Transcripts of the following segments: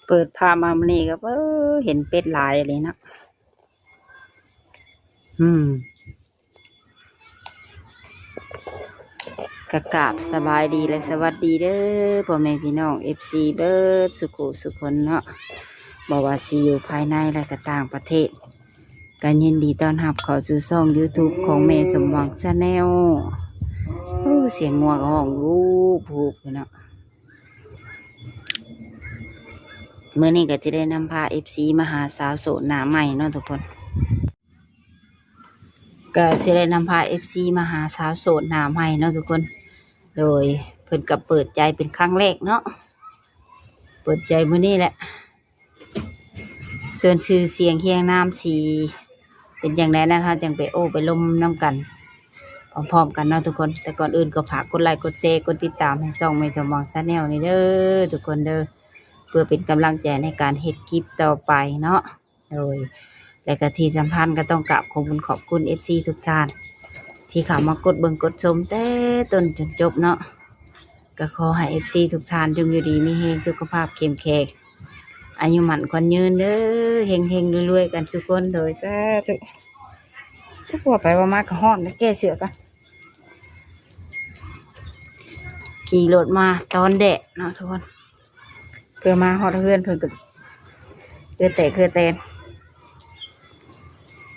ເປີດພາບມາມື້ນີ້ກໍ ເອີ ເຫັນເປັດຫຼາຍອີ່ຫຼີເນາະ. ອືມ ກະກາບສະບາຍດີ ແລະ ສະຫວັດດີເດີ ພໍ່ແມ່ພີ່ນ້ອງ ເອັຟຊີ ເບິດສຸຂູສຸຄົນເນາະ, ບໍ່ວ່າຊິຢູ່ພາຍໃນ ແລະ ກະຕ່າງປະເທດ. ກໍຍິນດີຕ້ອນຮັບເຂົ້າສູ່ຊ່ອງຢູທູບຂອງແມ່ສົມຫວັງ Channel. ໂອ້ ສຽງງົວກໍຮ້ອງວູບໆຢູ່ເນາະ. ມື້ນີ້ກໍຈະໄດ້ນຳພາເອັຟຊີມາຫາສາວໂສດໜ້າໃໝ່ເນາະທຸກຄົນ, ກໍຊິໄດ້ນຳພາເອັຟຊີມາຫາສາວໂສດໜ້າໃໝ່ເນາະທຸກຄົນ. ໂດຍ ເພິ່ນກໍເປີດໃຈເປັນຄັ້ງແລກເນາະ, ເປີດໃຈມື້ນີ້ແຫຼະ. ສ່ວນຊື່ສຽງຮຽງນາມຊິເປັນຈັ່ງໃດນັ້ນ ເຮົາຈັ່ງໄປໂອ້ໄປລົມນຳກັນພ້ອມໆກັນເນາະທຸກຄົນ. ແຕ່ກ່ອນອື່ນກໍຝາກກົດໄລກົດແຊ ກົດຕິດຕາມໃຫ້ຊ່ອງແມ່ສົມຫວັງ Channel ນີ້ເດີທຸກຄົນເດີ, ເພື່ອເປັນກຳລັງໃຈໃນການເຮັດຄລິບຕໍ່ໄປເນາະ. ໂດຍ ແລະ ກໍທີ່ສຳຄັນກໍຕ້ອງກາບຂອບຄຸນຂອບຄຸນເອັຟຊີທຸກທ່ານ ທີ່ເຂົ້າມາກົດເບິ່ງກົດຊົມແຕ່ຕົ້ນຈົນຈົບເນາະ. ກໍຂໍໃຫ້ເອັຟຊີທຸກທ່ານຈົ່ງຢູ່ດີມີແຮງ ສຸຂະພາບເຂັ້ມແຂງ ອາຍຸໝັ້ນຂວັນຍືນເດີ, ເຮັງໆລວຍໆກັນທຸກຄົນ. ໂດຍ ສາທຸ. ຈັກວ່າໄປວ່າມາກໍຮ້ອນ ແລ້ວແກ້ເສື້ອກ່ອນ. ຂີ່ລົດມາຕອນແດດເນາະທຸກຄົນ, ເພື່ອມາຮອດເຮືອນເພິ່ນກໍເຫື່ອແຕກເຫື່ອແຕນ.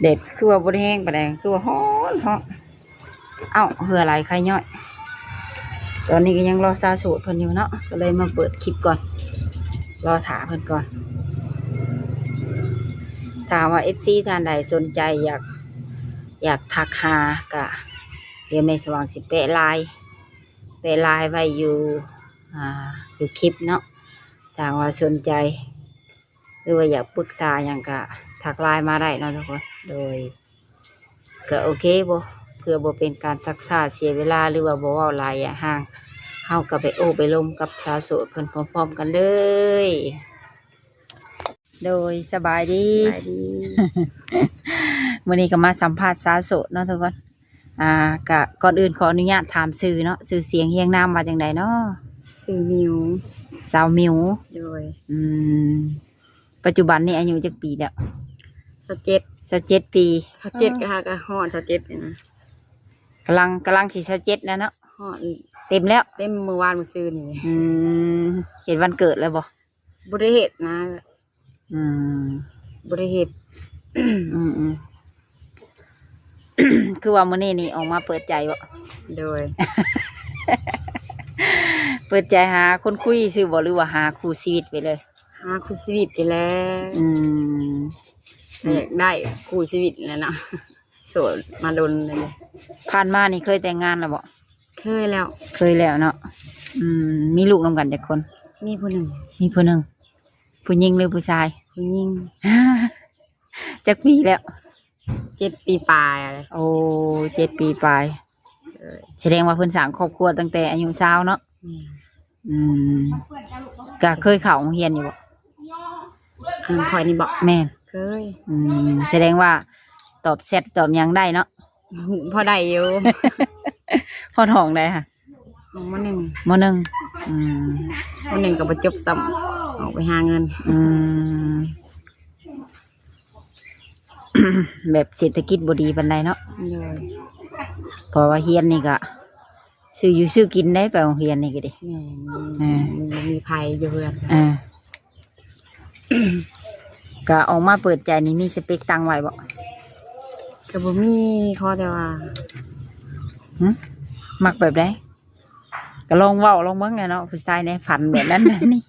ແດດຄືວ່າບໍ່ໄດ້ແຮງປານໃດ ຄືວ່າຮ້ອນເນາະ. ເອົ້າ ເຫື່ອໄຫຼໄຄຍ້ອຍ. ຕອນນີ້ກໍຍັງລໍສາວໂສດເພິ່ນຢູ່ເນາະ, ກໍເລີຍມາເປີດຄລິບກ່ອນ, ລໍຖ້າເພິ່ນກ່ອນ. ຖ້າວ່າເອັຟຊີທ່ານໃດສົນໃຈຢາກ ຢາກທັກຫາ ກໍດຽວແມ່ສະຫວ່າງຊິແປະລາຍ ແປະລາຍໄວ້ຢູ່ ອ່າ ຢູ່ຄລິບເນາະ. ຖ້າຫາກວ່າສົນໃຈ ຫຼືວ່າຢາກປຶກສາຫຍັງກໍທັກລາຍມາໄດ້ເນາະທຸກຄົນ. ໂດຍ ກໍໂອເຄບໍ່ ເພື່ອບໍ່ເປັນການຊັກຊ້າເສຍເວລາ ຫຼືວ່າບໍ່ເວົ້າຫຼາຍຢ່າງຫ່າງ, ເຮົາກໍໄປໂອ້ໄປລົມກັບສາວໂສດເພິ່ນພ້ອມໆກັນເລີຍ. ໂດຍ ສະບາຍດີ ສະບາຍດີ. ມື້ນີ້ກໍມາສຳພາດສາວໂສດເນາະທຸກຄົນ. ອ່າ ກະກ່ອນອື່ນຂໍອະນຸຍາດຖາມຊື່ເນາະ, ຊື່ສຽງຮຽງນາມວ່າຈັ່ງໃດເນາະ? ຊື່ມິວ. ສາວມິວ. ໂດຍ. ອືມ ປັດຈຸບັນນີ້ອາຍຸຈັກປີແລ້ວ? ຊາວເຈັດ. ຊາວເຈັດປີ. ຊາວເຈັດ ເອີ ກໍຫາກໍຮອດຊາວເຈັດນີ້ນະ, ກຳລັງ ກຳລັງຊິຊາວເຈັດແລ້ວເນາະ. ຮອດ ເຕັມແລ້ວ. ເຕັມມື້ວານມື້ຊືນນີ້. ອືມ ເຮັດວັນເກີດແລ້ວບໍ່? ບໍ່ໄດ້ເຮັດນະ. ອືມ ບໍ່ໄດ້ເຮັດ. ອືມໆ ຄືວ່າມື້ນີ້ນີ້ອອກມາເປີດໃຈບໍ່? ໂດຍ. ເປີດໃຈຫາຄົນຄຸຍຊື່ບໍ່ ຫຼືວ່າຫາຄູ່ຊີວິດໄປເລີຍ? ຫາຄູ່ຊີວິດນີ້ແຫຼະ. ອືມ ກໍຢາກໄດ້ຄູ່ຊີວິດແຫຼະເນາະ. ໂສດມາດົນແລ້ວເດ້. ຜ່ານມານີ້ເຄີຍແຕ່ງງານແລ້ວບໍ່? ເຄີຍແລ້ວ. ເຄີຍແລ້ວເນາະ. ອືມ ມີລູກນຳກັນຈັກຄົນ? ມີຜູ້ໜຶ່ງ. ມີຜູ້ໜຶ່ງ. ຜູ້ຍິງຫຼືຜູ້ຊາຍ? ຜູ້ຍິງ. ຈັກປີແລ້ວ? ເຈັດປີປາຍ. ໂອ້ ເຈັດປີປາຍ. ເອີ ສະແດງວ່າເພິ່ນສ້າງຄອບຄົວຕັ້ງແຕ່ອາຍຸຊາວເນາະ. ແມ່ນ. ອືມ ກະເຄີຍເຂົ້າໂຮງຮຽນຢູ່ບໍ່? ອັນຂ້ອຍນີ້ບໍ? ແມ່ນ. ເຄີຍ. ອືມ ສະແດງວ່າຕອບແຊັດຕອບຫຍັງໄດ້ເນາະ? ພໍໄດ້ຢູ່. ຮອດຫ້ອງໃດຫະ? ຫ້ອງ ມໍໜຶ່ງ. ມໍໜຶ່ງ. ອືມ ມໍໜຶ່ງກໍບໍ່ຈົບຊ້ຳ ອອກໄປຫາເງິນ. ອືມ ແບບເສດຖະກິດບໍ່ດີປານໃດເນາະ. ໂດຍ. ເພາະວ່າຮຽນນີ້ກະຊື້ຢູ່ຊື້ກິນໄດ໋ ໄປໂຮງຮຽນນີ້ກະດີ. ແມ່ນ. ເອີ ມັນບໍ່ມີໃຜຢູ່ເຮືອນ. ເອີ ກະອອກມາເປີດໃຈນີ້ ມີສະເປັກຕັ້ງໄວ້ບໍ່? ກະບໍ່ມີ, ຂໍແຕ່ວ່າ ຫຶ? ມັກແບບໃດ? ກໍລອງເວົ້າລອງເບິ່ງແຫຼະເນາະ, ຜູ້ຊາຍໃນຝັນແບບນັ້ນແບບນີ້.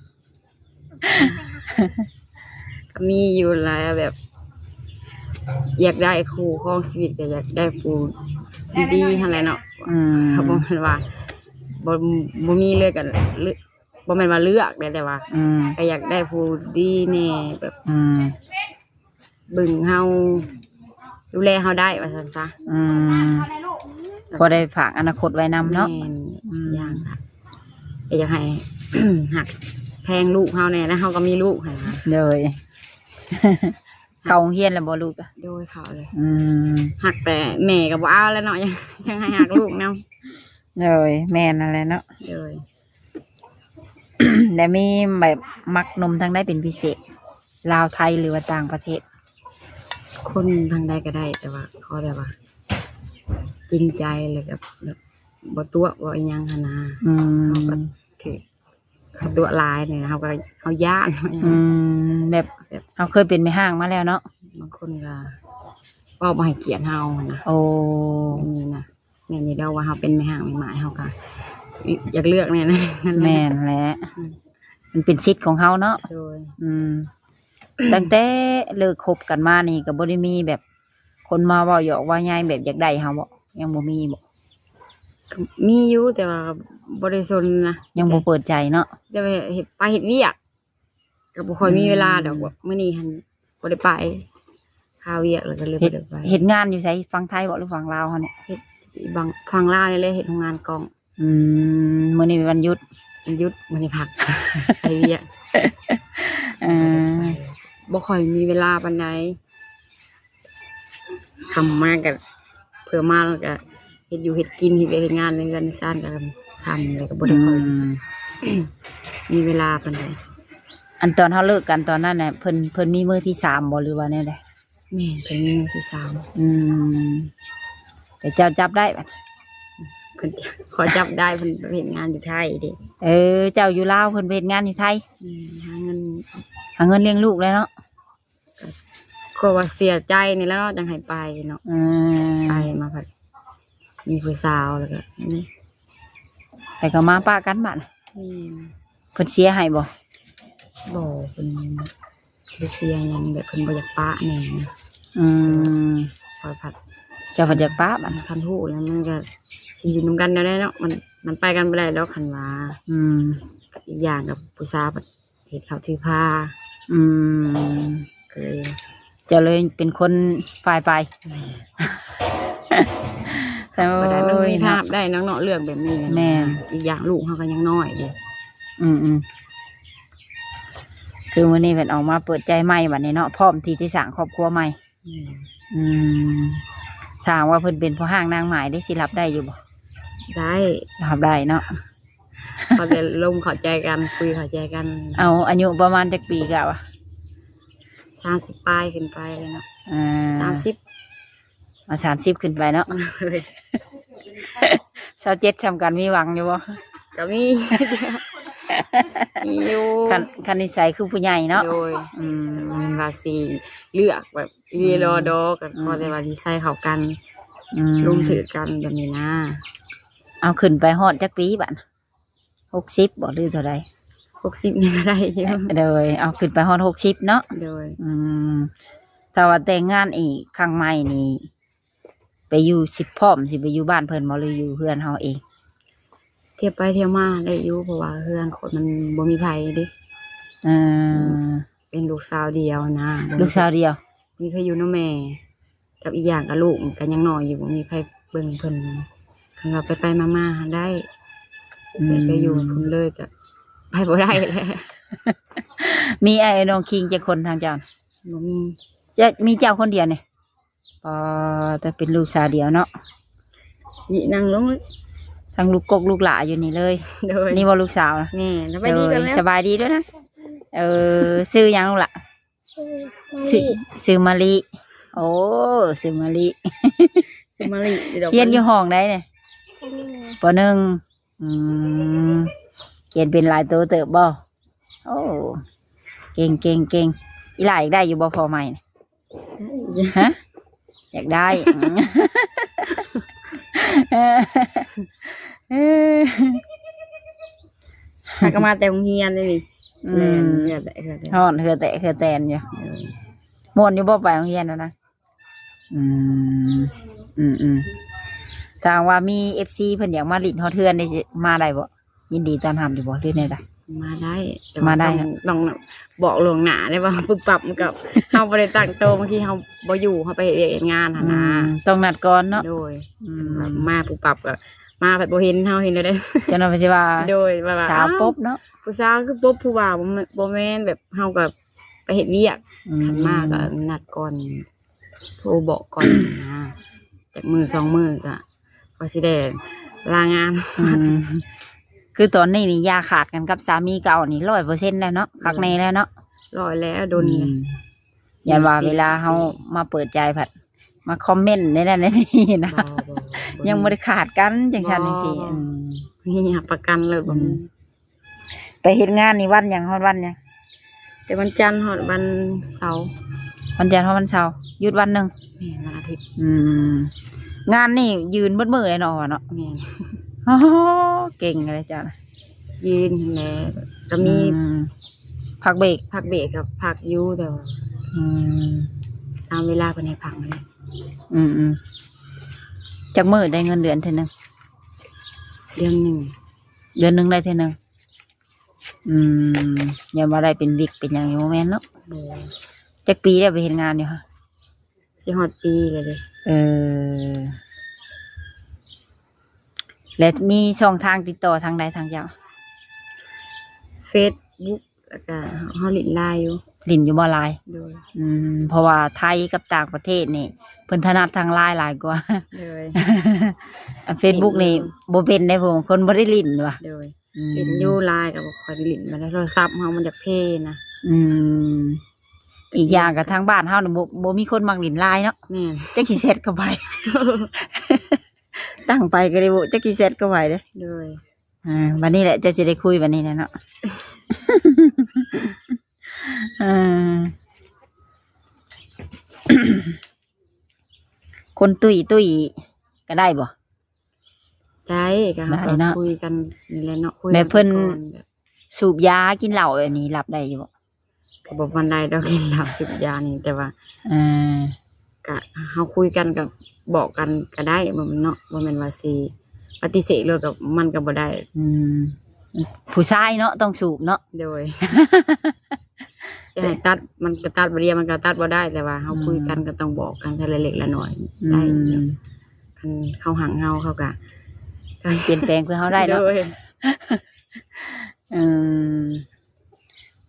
ກໍມີຢູ່ແຫຼະ ແບບຢາກໄດ້ຄູ່ຄອງຊີວິດ ກໍຢາກໄດ້ຜູ້ດີໆຫັ້ນແຫຼະເນາະ. ອືມ ກໍບໍ່ແມ່ນວ່າ ບໍ່ ບໍ່ມີເລີຍ ກໍເລືອກ ບໍ່ແມ່ນວ່າເລືອກເດ້ ແຕ່ວ່າ ອືມ ກໍຢາກໄດ້ຜູ້ດີແດ່ ແບບ ອືມ ເບິ່ງເຮົາ ດູແລເຮົາໄດ້ ວ່າຊັ້ນຊະ. ອືມ ພໍໄດ້ຝາກອະນາຄົດໄວ້ນຳເນາະ. ແມ່ນ. ອືມ ຢ່າງລະ ກໍຢາກໃຫ້ ຮັກແພງລູກເຮົາແດ່ ແລ້ວເຮົາກໍມີລູກຫັ້ນນະ. ໂດຍ. ເຂົ້າໂຮງຮຽນແລ້ວບໍ່ລູກ? ໂດຍ ເຂົ້າແລ້ວ. ອືມ ຮັກແຕ່ແມ່ກໍບໍ່ເອົາແລ້ວເນາະ, ຍັງ ຍັງໃຫ້ຮັກລູກນຳ. ໂດຍ ແມ່ນນັ້ນແຫຼະເນາະ. ໂດຍ. ແລະ ມີແບບມັກໜຸ່ມທາງໃດເປັນພິເສດ ລາວ ໄທ ຫຼືວ່າຕ່າງປະເທດ? ຄົນທາງໃດກໍໄດ້ ແຕ່ວ່າຂໍແຕ່ວ່າຈິງໃຈ ແລ້ວກໍແບບບໍ່ຕົວະບໍ່ອີ່ຫຍັງຫັ້ນນະ. ອືມ ເຮົາກໍຖືກເຂົາຕົວະຫຼາຍນີ້ ເຮົາກໍ ເຮົາຢ້ານ. ອືມ ແບບ ແບບ ເຮົາເຄີຍເປັນແມ່ຮ້າງມາແລ້ວເນາະ. ບາງຄົນກໍເວົ້າບໍ່ໃຫ້ກຽດເຮົາຫັ້ນນະ. ໂອ້ ແບບນີ້ນະ. ແມ່ນຢູ່ດອກວ່າເຮົາເປັນແມ່ຮ້າງແມ່ໝ້າຍ ເຮົາກໍຢາກເລືອກແນ່ນະ. ແມ່ນແຫຼະ ອືມ ມັນເປັນສິດຂອງເຮົາເນາະ. ໂດຍ ອືມ ຕັ້ງແຕ່ເລີກຄົບກັນມານີ້ ກໍບໍ່ໄດ້ມີແບບຄົນມາເວົ້າຫຍອກເວົ້າໃຍ ແບບຢາກໄດ້ເຮົາບໍ່? ຍັງບໍ່ມີບໍ່? ກໍມີຢູ່ ແຕ່ວ່າກໍບໍ່ໄດ້ສົນນະ ຍັງບໍ່ເປີດໃຈເນາະ. ຈະໄປເຮັດ ໄປເຮັດວຽກ ກໍບໍ່ຄ່ອຍມີເວລາດອກ. ອືມ ມື້ນີ້ຫັ້ນບໍ່ໄດ້ໄປຄາວຽກ ແລ້ວກໍເລີຍບໍ່ໄດ້ໄປ. ເຮັດງານຢູ່ໃສ? ຝັ່ງໄທບໍ່ ຫຼືຝັ່ງລາວເຮົານີ້? ເຮັດບາງ ຝັ່ງລາວນີ້ແຫຼະ ເຮັດໂຮງງານກ້ອງ. ອືມ ມື້ນີ້ວັນຢຸດ? ວັນຢຸດ ມື້ນີ້ພັກ ໄປວຽກ. ເອີ ບໍ່ໄດ້ໄປ ບໍ່ຄ່ອຍມີເວລາປານໃດ. ຄ່ຳມາກໍ ເພື່ອມາແລ້ວກໍເຮັດຢູ່ເຮັດກິນ ເຮັດວຽກເຮັດງານໃນເຮືອນໃນຊານກໍຄ່ຳ ແລ້ວກໍບໍ່ໄດ້ຄ່ອຍ ອືມ ມີເວລາປານໃດ. ອັນຕອນເຮົາເລີກກັນຕອນນັ້ນນະ ເພິ່ນ ເພິ່ນມີມືທີສາມບໍ່ ຫຼືວ່າແນວໃດ? ແມ່ນ ເພິ່ນມີມືທີສາມ. ອືມ ແຕ່ເຈົ້າຈັບໄດ້ບັດ? ເພິ່ນ ຂໍຈັບໄດ້ ເພິ່ນໄປເຮັດງານຢູ່ໄທເດ້. ເອີ ເຈົ້າຢູ່ລາວ ເພິ່ນໄປເຮັດງານຢູ່ໄທ. ແມ່ນ ຫາເງິນ ຫາເງິນລ້ຽງລູກແຫຼະເນາະ. ກໍ ກໍວ່າເສຍໃຈນີ້ແຫຼະເນາະ ຈັ່ງໃຫ້ໄປເນາະ. ອືມ ໄປມາພັດມີຜູ້ສາວ ແລ້ວກໍນີ້ ແລ້ວກໍມາປະກັນບັດ. ແມ່ນ ເພິ່ນເສຍໃຫ້ບໍ່? ບໍ່ ເພິ່ນບໍ່ເສຍຫຍັງ ແບບເພິ່ນບໍ່ຢາກປະແນ່ນະ. ອືມ ຂ້ອຍພັດ ເຈົ້າພັດຢາກປະບັດ. ຄັນຮູ້ແລ້ວມັນກໍຊິຢູ່ນຳກັນແນວໃດເນາະ ມັນ ມັນໄປກັນບໍ່ໄດ້ດອກຄັນວ່າ. ອືມ ອີກຢ່າງກັບຜູ້ສາວພັດ ເຮັດເຂົ້າຖືພາ. ອືມ ກໍເລີຍ ເຈົ້າເລີຍເປັນຄົນຝ່າຍໄປ. ແມ່ນ ກໍບໍ່ໄດ້ ໂອ້ຍ ມັນມີພາບໄດ້ເນາະ ເນາະ ເລື່ອງແບບນີ້. ແມ່ນ ອີກຢ່າງລູກເຮົາກໍຍັງນ້ອຍເດ້. ອືມໆ ຄືມື້ນີ້ເພິ່ນອອກມາເປີດໃຈໃໝ່ບັດນີ້ເນາະ ພ້ອມທີ່ຈະສ້າງຄອບຄົວໃໝ່. ແມ່ນ ອືມ ຖ້າຫາກວ່າເພິ່ນເປັນພໍ່ຮ້າງນາງໝ້າຍເດ້ ຊິຮັບໄດ້ຢູ່ບໍ່? ໄດ້ ຮັບໄດ້ເນາະ. ເຂົາແຕ່ລົມເຂົ້າໃຈກັນ ຄຸຍເຂົ້າໃຈກັນ. ເອົາ ອາຍຸປະມານຈັກປີກະວ່າ? ສາມສິບປາຍຂຶ້ນໄປເລີຍເນາະ. ອ່າ ສາມສິບ ເອົາ ສາມສິບຂຶ້ນໄປເນາະ. ໂດຍ ຊາວເຈັດສ່ຳກັນ ມີຫວັງຢູ່ບໍ່? ກໍມີ ມີຢູ່ ຄັນ ຄັນນິໄສຄືຜູ້ໃຫຍ່ເນາະ. ໂດຍ ອືມ ແມ່ນວ່າຊິເລືອກແບບ ອີ່ຫຼີລໍດໍ ກໍ ອືມ ຂໍແຕ່ວ່ານິໄສເຂົ້າກັນ ອືມ ລົມຖືກກັນແບບນີ້ນະ. ເອົາ ຂຶ້ນໄປຮອດຈັກປີບັດ? ຫົກສິບບໍ່ ຫຼືເທົ່າໃດ? ຫົກສິບນີ້ກໍໄດ້ຢູ່. ໂດຍ ເອົາ ຂຶ້ນໄປຮອດຫົກສິບເນາະ. ໂດຍ ອືມ ຖ້າວ່າແຕ່ງງານອີກຄັ້ງໃໝ່ນີ້ ໄປຢູ່ ຊິພ້ອມຊິໄປຢູ່ບ້ານເພິ່ນບໍ່ ຫຼືຢູ່ເຮືອນເຮົາເອງ? ທ່ຽວໄປທ່ຽວມາໄດ້ຢູ່ ເພາະວ່າເຮືອນຂ້ອຍມັນບໍ່ມີໃຜເດ້. ເອີ ເປັນລູກສາວດຽວນະ. ລູກສາວດຽວ ມີໃຜຢູ່ນຳແມ່ ກັບອີກຢ່າງກໍລູກມັນກໍຍັງນ້ອຍຢູ່ ບໍ່ມີໃຜເບິ່ງເພິ່ນ. ຄັນວ່າໄປໆມາໆຫັ້ນໄດ້ ອືມ ຊິໄປຢູ່ພຸ້ນເລີຍກໍໄປບໍ່ໄດ້ແຫຼະ. ມີອ້າຍນ້ອງຄິງຈັກຄົນທາງເຈົ້າ? ບໍ່ມີ ຈະມີເຈົ້າຄົນດຽວນີ້. ອໍ ແຕ່ເປັນລູກສາວດຽວເນາະ. ນີ້ນັ່ງລົງ ທັງລູກກົກລູກຫຼ້າຢູ່ນີ້ເລີຍ. ໂດຍ ນີ້ບໍ່ລູກສາວນະ? ແມ່ນ ສະບາຍດີກ່ອນແລ້ວ ສະບາຍດີດ້ວຍນະ. ເອີ ຊື່ຫຍັງລູກຫຼ້າ? ຊື່ ຊື່ມະລິ. ໂອ້ ຊື່ມະລິ ຊື່ມະລິ. ຮຽນຢູ່ຫ້ອງໃດນີ້? ປໍໜຶ່ງ ປໍໜຶ່ງ. ອືມ ຂຽນເປັນຫຼາຍໂຕເຕີບບໍ່? ໂອ້ ເກັ່ງໆໆ. ອີຫຼ້າຢາກໄດ້ຢູ່ບໍ່ພໍ່ໃໝ່? ຮະ ຢາກໄດ້. ຫາກໍມາແຕ່ໂຮງຮຽນເດ້ນີ້. ອືມ ແລ່ນເຫື່ອແຕກເຫື່ອແຕນ ຮ້ອນເຫື່ອແຕກເຫື່ອແຕນຢູ່. ເອີ ມ່ວນຢູ່ບໍ່ໄປໂຮງຮຽນນະ? ອືມ ອືມໆ ຖ້າຫາກວ່າມີເອັຟຊີເພິ່ນຢາກມາຫຼິ້ນຮອດເຮືອນນີ້ ມາໄດ້ບໍ່? ຍິນດີຕ້ອນຮັບຢູ່ບໍ່ ຫຼືແນວໃດ? ມາໄດ້ ແຕ່ວ່າ ມາໄດ້ ຕ້ອງ ຕ້ອງບອກລ່ວງໜ້າໄດ້ ວ່າປຶບປັບມັນກໍ ເຮົາບໍ່ໄດ້ຕັ້ງໂຕ ບາງທີເຮົາບໍ່ຢູ່ ເຮົາໄປເຮັດວຽກເຮັດງານຫັ້ນນະ. ອືມ ຕ້ອງນັດກ່ອນເນາະ. ໂດຍ ອືມ ມາປຸບປັບກໍມາພັດບໍ່ເຫັນ ເຮົາເຮັດແນວໃດ? ເຈົ້າໜ້ອຍເພິ່ນຊິວ່າ ໂດຍ ວ່າ ສາວປົບເນາະ ຜູ້ສາວຄືປົບຜູ້ບ່າວ. ບໍ່ແມ່ນ ບໍ່ແມ່ນ ແບບເຮົາກໍໄປເຮັດວຽກ. ອືມ ຄັນມາກໍນັດກ່ອນ ໂທບອກກ່ອນນະ ຈັກມື້ສອງມື້ກະ ກໍຊິໄດ້ລາງານ. ອືມ ຄືຕອນນີ້ນີ້ຢ່າຂາດກັນກັບສາມີເກົ່ານີ້ຮ້ອຍເປີເຊັນແລ້ວເນາະ ຄັກແນ່ແລ້ວເນາະ. ຮ້ອຍແລ້ວ ດົນແລ້ວ. ອືມ ຢ້ານວ່າເວລາເຮົາມາເປີດໃຈພັດມາຄອມເມັນໃນນັ້ນໃນນີ້ນະ. ບໍ່ ບໍ່ ຍັງບໍ່ໄດ້ຂາດກັນຈັ່ງຊັ້ນຈັ່ງຊີ້. ບໍ່ ອືມ ມີຮັບປະກັນເລີຍ ບໍ່ມີ. ອືມ ໄປເຮັດງານນີ້ວັນຫຍັງຮອດວັນຫຍັງ? ແຕ່ວັນຈັນຮອດວັນເສົາ. ວັນຈັນຮອດວັນເສົາ ຢຸດວັນໜຶ່ງ. ແມ່ນ ວັນອາທິດ. ອືມ ງານນີ້ຢືນເບິດມື້ເລີຍເນາະ ວ່າເນາະ. ແມ່ນ. ໂອ້ ເກັ່ງເລີຍເຈົ້ານະ. ຢືນຫັ້ນແຫຼະ ກໍມີ ອືມ ພັກເບຣກ. ພັກເບຣກກໍພັກຢູ່ ແຕ່ວ່າ ອືມ ຕາມເວລາເພິ່ນໃຫ້ພັກນັ້ນແຫຼະ. ອືມໆ ຈັກມື້ໄດ້ເງິນເດືອນເທື່ອໜຶ່ງ? ເດືອນໜຶ່ງ ເດືອນໜຶ່ງໄດ້ເທື່ອໜຶ່ງ. ອືມ ຢ້ານວ່າໄດ້ເປັນວິກເປັນຫຍັງຢູ່ ບໍ່ແມ່ນເນາະ? ບໍ່. ຈັກປີແລ້ວໄປເຮັດງານຢູ່ຫັ້ນ? ຊິຮອດປີແລ້ວເດ້. ເອີ ແລະ ມີຊ່ອງທາງຕິດຕໍ່ທາງໃດທາງເຈົ້າ? ເຟສບຸກ ແລ້ວກະເຮົາຫຼິ້ນລາຍຢູ່. ຫຼິ້ນຢູ່ບໍ່ລາຍ? ໂດຍ. ອືມ ເພາະວ່າໄທກັບຕ່າງປະເທດນີ້ ເພິ່ນຖະໜັດທາງລາຍຫຼາຍກວ່າ. ໂດຍ. ອັນເຟສບຸກນີ້ ຫຼິ້ນຢູ່ ບໍ່ເປັນໄດ໋ ພວກຄົນບໍ່ໄດ້ຫຼິ້ນວ່າ. ໂດຍ. ອືມ ຫຼິ້ນຢູ່ລາຍກໍບໍ່ຄ່ອຍໄດ້ຫຼິ້ນປານໃດ ໂທລະສັບເຮົາມັນຢາກເພນະ. ອືມ ອີກຢ່າງກໍທາງບ້ານເຮົານີ້ບໍ່ ບໍ່ມີຄົນມັກຫຼິ້ນລາຍເນາະ. ແມ່ນ. ຈັກຊິແຊັດເຂົ້າໄປ ຕັ້ງໄປກໍໄດ້ບໍ່ ຈັກຊິແຊັດເຂົ້າໄປເດ້. ໂດຍ. ອ່າ ບັດນີ້ແຫຼະເຈົ້າຊິໄດ້ຄຸຍບັດນີ້ແຫຼະເນາະ. ເອີ ຄົນຕຸ້ຍໆກໍໄດ້ບໍ່? ໄດ້ ກໍເຮົາ ໄດ້ ກໍ ເນາະ ຄຸຍກັນນີ້ແຫຼະເນາະ ຄຸຍ ແບບເພິ່ນ ກັນກ່ອນ ສູບຢາກິນເຫຼົ້າແບບນີ້ ຮັບໄດ້ຢູ່ບໍ່? ກໍບໍ່ປານໃດດອກ ກິນເຫຼົ້າສູບຢານີ້ ແຕ່ວ່າ ເອີ ກະເຮົາຄຸຍກັນ ກໍບອກກັນກໍໄດ້ ບໍ່ແມ່ນເນາະ ບໍ່ແມ່ນວ່າຊິປະຕິເສດໂລດ ກໍມັນກໍບໍ່ໄດ້. ອືມ ຜູ້ຊາຍເນາະ ຕ້ອງສູບເນາະ. ໂດຍ. ຈະໃຫ້ຕັດ ມັນກໍຕັດບໍ່ໄດ້ ມັນກໍຕັດບໍ່ໄດ້ ແຕ່ວ່າເຮົາ ອືມ ຄຸຍກັນກໍຕ້ອງບອກກັນເທື່ອລະເລັກລະນ້ອຍ ອືມ ໄດ້ຢູ່. ຄັນເຂົາຮັກເຮົາ ເຂົາກໍ ກໍປ່ຽນແປງເພື່ອເຮົາໄດ້ເນາະ. ໂດຍ. ອືມ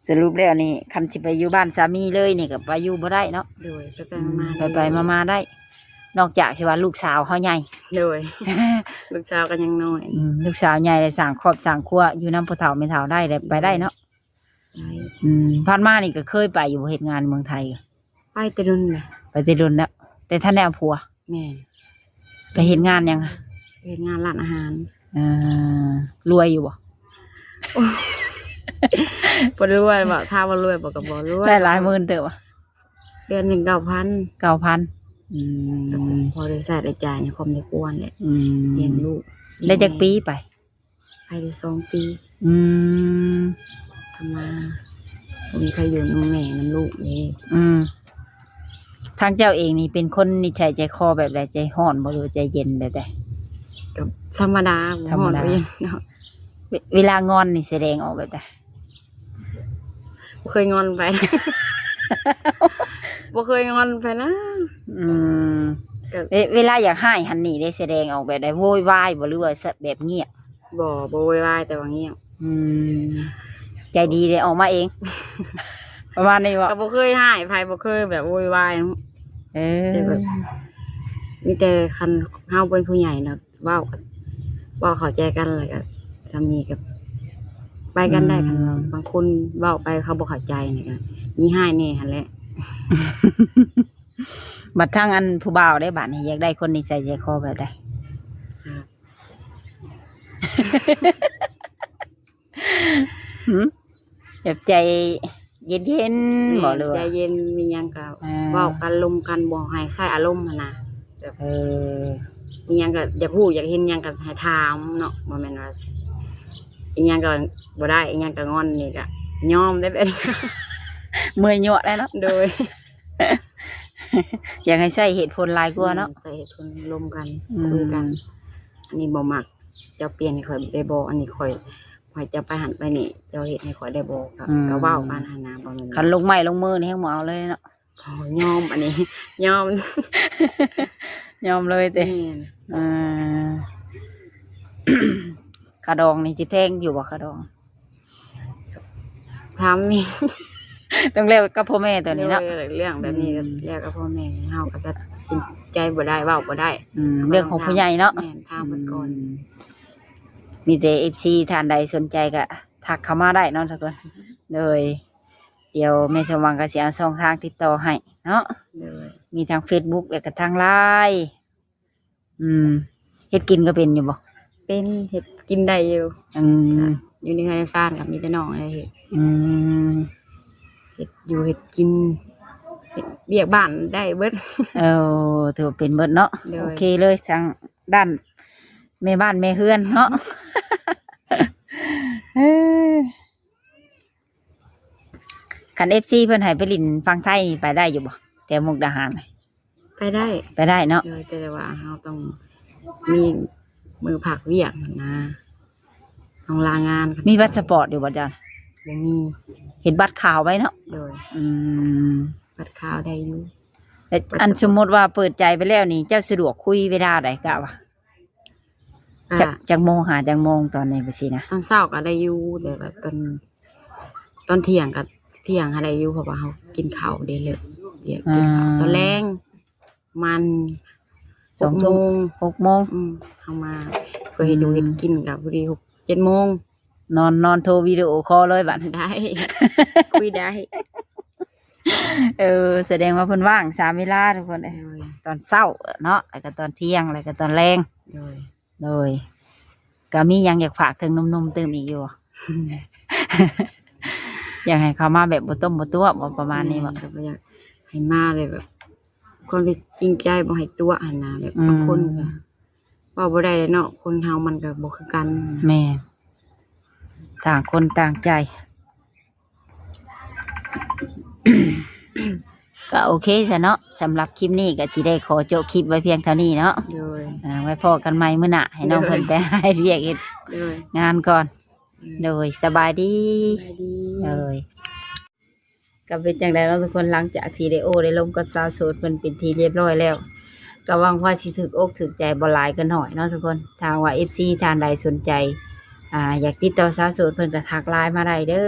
ສະຫຼຸບແລ້ວນີ້ ຄັນຊິໄປຢູ່ບ້ານສາມີເລີຍນີ້ ກໍໄປຢູ່ບໍ່ໄດ້ເນາະ. ໂດຍ. ໄປໆ ອືມ ມາໆ ໄດ້ ໄປໆມາໆໄດ້ ນອກຈາກຊິວ່າລູກສາວເຮົາໃຫຍ່. ໂດຍ. ລູກສາວກໍຍັງນ້ອຍ. ອືມ ລູກສາວໃຫຍ່ແລ້ວ ສ້າງຄອບສ້າງຄົວ ຢູ່ນຳພໍ່ເຖົ້າແມ່ເຖົ້າໄດ້ ໄດ້ ໄປໄດ້ເນາະ. ໄດ້. ອືມ ຜ່ານມານີ້ກໍເຄີຍໄປຢູ່ບໍ່ ເຮັດງານເມືອງໄທ? ໄປແຕ່ດົນແລ້ວ. ໄປແຕ່ດົນແລ້ວ ແຕ່ທັນໄດ້ເອົາຜົວ? ແມ່ນ. ໄປເຮັດງານຫຍັງ? ເຮັດງານຮ້ານອາຫານ. ເອີ ລວຍຢູ່ບໍ່? ບໍ່ລວຍບໍ່ ຖາມວ່າລວຍບໍ່ ກໍບໍ່ລວຍ. ໄດ້ຫຼາຍໝື່ນເຕີບບໍ່? ເດືອນໜຶ່ງເກົ້າພັນ. ເກົ້າພັນ. ອືມ ກໍພໍໄດ້ໃຊ້ໄດ້ຈ່າຍໃນຄອບໃນຄົວແຫຼະ. ອືມ ລ້ຽງລູກ. ໄດ້ຈັກປີໄປ? ໄປໄດ້ສອງປີ. ອືມ ກໍມາ ບໍ່ມີໃຜຢູ່ນຳແມ່ນຳລູກເດ້. ອືມ ທາງເຈົ້າເອງນີ້ເປັນຄົນນິໄສໃຈຄໍແບບໃດ? ໃຈຮ້ອນບໍ່ ຫຼືວ່າໃຈເຢັນແບບໃດ? ກໍທຳມະດາ ທຳມະດາ ບໍ່ຮ້ອນບໍ່ເຢັນເນາະ. ເວ ເວລາງອນນີ້ສະແດງອອກແບບໃດ? ບໍ່ເຄີຍງອນໃຜ ບໍ່ເຄີຍງອນໃຜນະ. ອືມ ກໍ ເວ ເວລາຢາກຮ້າຍຫັ້ນນີ້ເດ້ ສະແດງອອກແບບໃດ? ໂວຍວາຍບໍ່ ຫຼືວ່າແບບງຽບ? ບໍ່ ບໍ່ໂວຍວາຍ ແຕ່ວ່າງຽບ. ອືມ ໃຈດີເດ້ ອອກມາເອງ ປະມານນີ້ບໍ່? ກໍບໍ່ເຄີຍຮ້າຍໃຜ ບໍ່ເຄີຍແບບໂວຍວາຍ. ເອີ ແຕ່ແບບ ມີແຕ່ຄັນເຮົາເປັນຜູ້ໃຫຍ່ນະ ເວົ້າກັນ ເວົ້າເຂົ້າໃຈກັນ ແລ້ວກໍສ່ຳນີ້ກໍໄປກັນໄດ້. ອືມ ຄັນວ່າບາງຄົນເວົ້າໄປເຂົາບໍ່ເຂົ້າໃຈນີ້ກໍມີຮ້າຍແດ່ຫັ້ນແຫຼະ. ບັດທາງອັນຜູ້ບ່າວເດ້ ບັດນີ້ຢາກໄດ້ຄົນນິໄສໃຈຄໍແບບໃດ? ຫືມ ແບບໃຈເຢັນໆ ແມ່ນ ບໍ່ ຫຼືວ່າ ໃຈເຢັນ ມີຫຍັງກໍ ອ່າ ເວົ້າກັນລົມກັນ ບໍ່ໃຫ້ໃຊ້ອາລົມຫັ້ນນະ. ແບບ ເອີ ມີຫຍັງກໍຢາກຮູ້ຢາກເຫັນຫຍັງກໍໃຫ້ຖາມເນາະ ບໍ່ແມ່ນວ່າອີຫຍັງກໍບໍ່ໄດ້ ອີຫຍັງກໍງອນ ນີ້ກໍຍອມໄດ້ແບບ ເມື່ອຍຍົວະໄດ້ເນາະ. ໂດຍ. ຢາກໃຫ້ໃຊ້ເຫດຜົນຫຼາຍກວ່າເນາະ. ແມ່ນ ໃຊ້ເຫດຜົນລົມກັນ ອືມ ຄຸຍກັນ ອັນນີ້ບໍ່ມັກ ເຈົ້າປ່ຽນໃຫ້ຂ້ອຍໄດ້ບໍ່? ອັນນີ້ຂ້ອຍ ຂ້ອຍຈະໄປຫັ້ນໄປນີ້ ເຈົ້າເຮັດໃຫ້ຂ້ອຍໄດ້ບໍ່? ກໍ ອືມ ກໍເວົ້າກັນຫັ້ນນະ ບໍ່ແມ່ນ ຄັນລົງໄມ້ລົງມືນີ້ແຮງບໍ່ເອົາເລີຍເນາະ. ໂອ້ ຍອມ ອັນນີ້ຍອມ ຍອມເລີຍຕິ. ແມ່ນ. ເອີ ຄ່າດອງນີ້ຊິແພງຢູ່ບໍ່ ຄ່າດອງ? ຖາມແມ່ ຕ້ອງແລ້ວກັບພໍ່ແມ່ຕົວນີ້ເນາະ. ໂດຍ ເລື່ອງແບບນີ້ ອືມ ແລ້ວກັບພໍ່ແມ່ ເຮົາກໍຕັດສິນໃຈບໍ່ໄດ້ ເວົ້າບໍ່ໄດ້. ອືມ ເລື່ອງຂອງຜູ້ໃຫຍ່ເນາະ. ແມ່ນ ຖາມເພິ່ນກ່ອນ. ອືມ ມີແຕ່ເອັຟຊີທ່ານໃດສົນໃຈກໍທັກເຂົ້າມາໄດ້ເນາະທຸກຄົນ. ໂດຍ ດຽວແມ່ສົມຫວັງກໍຊິເອົາຊ່ອງທາງຕິດຕໍ່ໃຫ້ເນາະ. ໂດຍ ມີທັງເຟສບຸກ ແລ້ວກໍທັງລາຍ. ອືມ ເຮັດກິນກໍເປັນຢູ່ບໍ່? ເປັນ ເຮັດກິນໄດ້ຢູ່. ອືມ ຢູ່ໃນເຮືອນໃນຊານກໍມີແຕ່ນ້ອງແຫຼະເຮັດ. ອືມ ເຮັດຢູ່ເຮັດກິນ ເຮັດວຽກບ້ານໄດ້ເບິດ. ເອີ ຖືວ່າເປັນເບິດເນາະ. ໂດຍ ໂອເຄເລີຍ ທາງດ້ານແມ່ບ້ານແມ່ເຮືອນເນາະ. ເອີ ຄັນເອັຟຊີເພິ່ນໃຫ້ໄປຫຼິ້ນຝັ່ງໄທນີ້ ໄປໄດ້ຢູ່ບໍ່ ແຖວມຸກດາຫານ? ໄປໄດ້ ໄປໄດ້ເນາະ. ໂດຍ ແຕ່ວ່າເຮົາຕ້ອງມີມື້ພັກວຽກຫັ້ນນະ ຕ້ອງລາງານ. ມີພາສປອດຢູ່ບໍ່ເຈົ້າ? ບໍ່ມີ. ເຮັດບັດຂາວໄວ້ເນາະ. ໂດຍ ອືມ ບັດຂາວໄດ້ຢູ່. ແລ້ວອັນສົມມຸດວ່າເປີດໃຈໄປແລ້ວນີ້ ເຈົ້າສະດວກຄຸຍເວລາໃດ ກະວ່າ ອ່າ ຈັກ ຈັກໂມງຫາຈັກໂມງຕອນນີ້ ແບບຊີ້ນະ? ຕອນເຊົ້າກໍໄດ້ຢູ່ ແຕ່ວ່າຕອນ ຕອນທ່ຽງກໍທ່ຽງຫາໄດ້ຢູ່ ເພາະວ່າເຮົາກິນເຂົ້າເດ້ ເລີກວຽກກິນເຂົ້າ. ອືມ ຕອນແລງປະມານ ສອງ ຫົກໂມງ ຫົກໂມງ. ອືມ ເຮົາມາເພື່ອເຮັດຢູ່ ອືມ ເຮັດກິນກໍພໍດີ ຫົກ ເຈັດໂມງ ນອນ ນອນໂທວິດີໂອຄໍເລີຍບັດ. ໄດ້ ຄຸຍໄດ້. ເອີ ສະແດງວ່າເພິ່ນວ່າງສາມເວລາທຸກຄົນເອີຍ. ໂດຍ ຕອນເຊົ້າເນາະ ແລ້ວກໍຕອນທ່ຽງ ແລ້ວກໍຕອນແລງ. ໂດຍ ໂດຍ ກໍມີຫຍັງຢາກຝາກເຖິງໜຸ່ມໆຕື່ມອີກຢູ່ບໍ່? ຢາກໃຫ້ເຂົ້າມາແບບບໍ່ຕົ້ມບໍ່ຕົວະບໍ່ ປະມານນີ້ບໍ່? ແມ່ນ ກໍບໍ່ຢາກໃຫ້ມາເລີຍ ແບບ ຄົນທີ່ຈິງໃຈບໍ່ໃຫ້ຕົວະຫັ້ນນະ ແບບ ອືມ ບາງຄົນກໍເວົ້າບໍ່ໄດ້ເນາະ ຄົນເຮົາມັນກໍບໍ່ຄືກັນ. ແມ່ນ ຕ່າງຄົນຕ່າງໃຈ. ກໍໂອເຄຊະເນາະ ສຳລັບຄລິບນີ້ກໍຊິໄດ້ຂໍໂຈະຄລິບໄວ້ພຽງເທົ່ານີ້ເນາະ. ໂດຍ ອ່າ ໄວ້ພໍ້ກັນໃໝ່ມື້ໜ້າ ໃຫ້ນ້ອງ ໂດຍ ເພິ່ນໄປຫາເຮັດວຽກເຮັດ ໂດຍ ງານກ່ອນ. ອືມ ໂດຍ ສະບາຍດີ ສະບາຍດີ. ໂດຍ ກໍເປັນຈັ່ງໃດເນາະທຸກຄົນ ຫຼັງຈາກທີ່ໄດ້ໂອ້ໄດ້ລົມກັບສາວໂສດເພິ່ນເປັນທີ່ຮຽບຮ້ອຍແລ້ວ ກໍຫວັງວ່າຊິຖືກອົກຖືກໃຈບໍ່ຫຼາຍກໍໜ້ອຍເນາະທຸກຄົນ. ຖ້າຫາກວ່າເອັຟຊີທ່ານໃດສົນໃຈ ອ່າ ຢາກຕິດຕໍ່ສາວໂສດເພິ່ນກໍທັກໄລນ໌ມາໄດ້ເດີ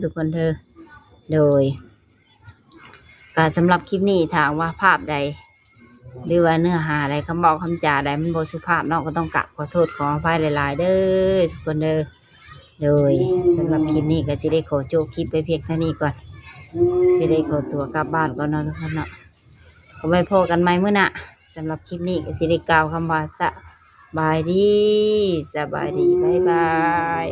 ທຸກຄົນເດີ. ໂດຍ ກໍສຳລັບຄລິບນີ້ ຖ້າຫາກວ່າພາບໃດ ຫຼືວ່າເນື້ອຫາໃດ ຄຳເວົ້າຄຳຈາໃດມັນບໍ່ສຸພາບເນາະ ກໍຕ້ອງກາບຂໍໂທດຂໍອະໄພຫຼາຍໆເດີທຸກຄົນເດີ. ໂດຍ ສຳລັບຄລິບນີ້ກໍຊິໄດ້ຂໍໂຈະຄລິບໄວ້ພຽງເທົ່ານີ້ກ່ອນ ຊິໄດ້ຂໍຕົວກັບບ້ານກ່ອນເນາະທຸກຄົນເນາະ. ກໍໄວ້ພໍ້ກັນໃໝ່ມື້ໜ້າ. ສຳລັບຄລິບນີ້ກໍຊິໄດ້ກ່າວຄຳວ່າ ສະບາຍດີ ສະບາຍດີ ບາຍບາຍ.